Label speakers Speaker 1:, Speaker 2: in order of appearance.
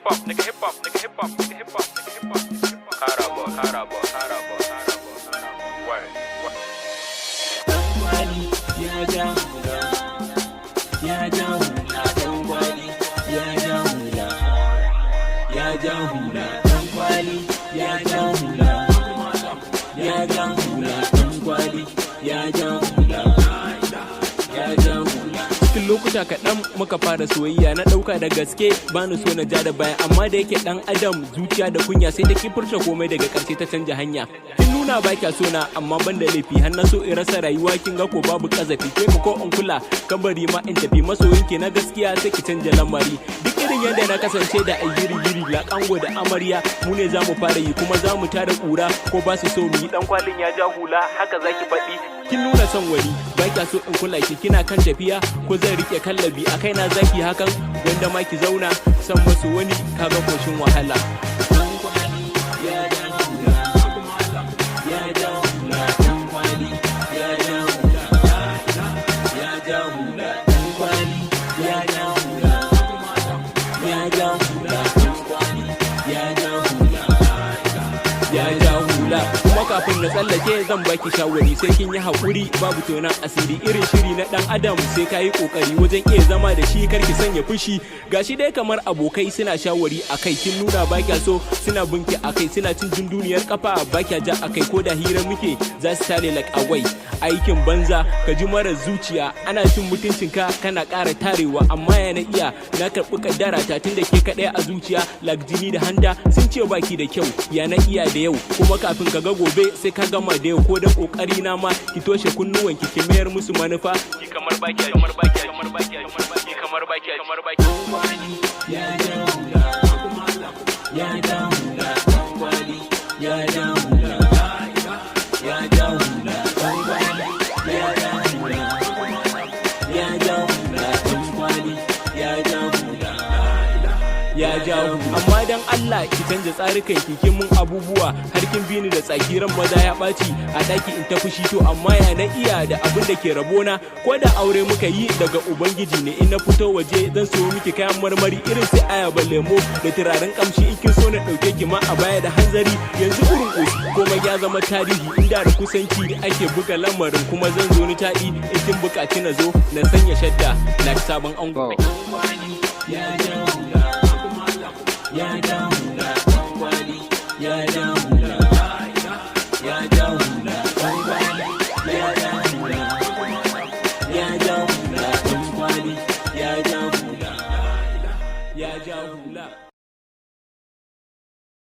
Speaker 1: hop, nigga hip hop, nigga hip hop, nigga hip hop, nigga hip hop, nigga hip hop. Karabo, karabo, karabo, karabo, karabo. Word, word.
Speaker 2: Kwali ya ja hula, ya ja hula. Dan kwali ya ja hula, ya ja hula. Dan kwali ya ja hula, ya ja hula. Dan kwali ya ja hula, ya ja hula.
Speaker 3: Cikin lokuta kaɗan muka fara soyayya, na ɗauka da gaske, bani so na ja da baya, amma da yake ɗan adam zuciya da kunya, sai ta ki furta komai. Daga ƙarshe ta canja hanya. Kin nuna ba kya so na, amma ban da laifi har na so in rasa rayuwa. Kin ga ko babu kazafi, ke ko in kula kabari ma in tafi. Masoyinki na gaskiya, sai ki canja lamari. Duk irin yadda na kasance da ayyiri yiri laƙango da amarya, mu ne za mu fara yi kuma za mu tada ƙura ko ba su so mu yi. Dan kwalin ya ja hula, haka zaki faɗi. Kin nuna son wani, ba kya so in kula ki. Kina kan tafiya ko zan rike kallabi a kaina zaki hakan? Wanda ma ki zauna san masu wani, kaga koshin wahala.
Speaker 2: Dan kwali ya ja hula, ya ja hula. Dan kwali ya ja hula, ya ja hula. Dan kwali ya ja hula, ya ja hula. Dan kwali ya ja hula,
Speaker 3: ya ja hula. Kuma kafin na tsallake, zan baki shawari, sai kin yi haƙuri, babu tonan asiri. Irin shiri na dan adam sai ka yi ƙoƙari wajen iya zama da shi, kar ki sanya fushi. Gashi dai kamar abokai suna shawari akai, kin nuna ba kya so, suna binki akai, suna cin dunduniyar kafa, ba kya ja akai. Ko da hira muke, za su tale like agwai. Aikin banza, ka ji mara zuciya, ana cin mutuncinka kana ƙara tarewa. Amma ya na iya, na karɓi kaddara ta tunda ke kaɗai a zuciya, like jini da hanta. Sun ce baki da kyau, ya na iya da yau? Kuma kafin ka ga gobe sai ka gama da yau. Ko dan kokari na ma, ki toshe kunnuwan ki, ki mayar musu manufa.
Speaker 1: Ki kamar baki, kamar baki, kamar baki, kamar baki, kamar baki, kamar baki.
Speaker 2: Kwali ya ja hula, ya ja hula. Dan kwali ya ja hula, ya ja hula. Dan kwali ya ja hula, ya ja hula. Dan kwali ya ja hula,
Speaker 3: ya ja. Amma dan Allah ki canza tsarukan ki. Kin mun abubuwa har kin bi ni da tsaki, ran maza ya ɓaci, a ɗaki in ta fushi. To amma ya na iya da abin da ke rabona? Ko da aure muka yi, daga ubangiji ne. In na fito waje zan siyo miki kayan marmari irin su ayaba, lemo da turaren kamshi. In kin so na ɗauke ki ma a baya da hanzari. Yanzu irin komai ya zama tarihi, inda da kusanci ake buga lamarin. Kuma zan zo ni taɗi in kin buƙaci na zo na sanya shadda na sabon ango.
Speaker 2: Kwali ya ja hula, ya ja hula. Dan kwali ya ja hula, ya ja hula. Dan kwali ya ja hula, ya ja hula. Dan kwali ya ja hula,
Speaker 3: ya ja hula.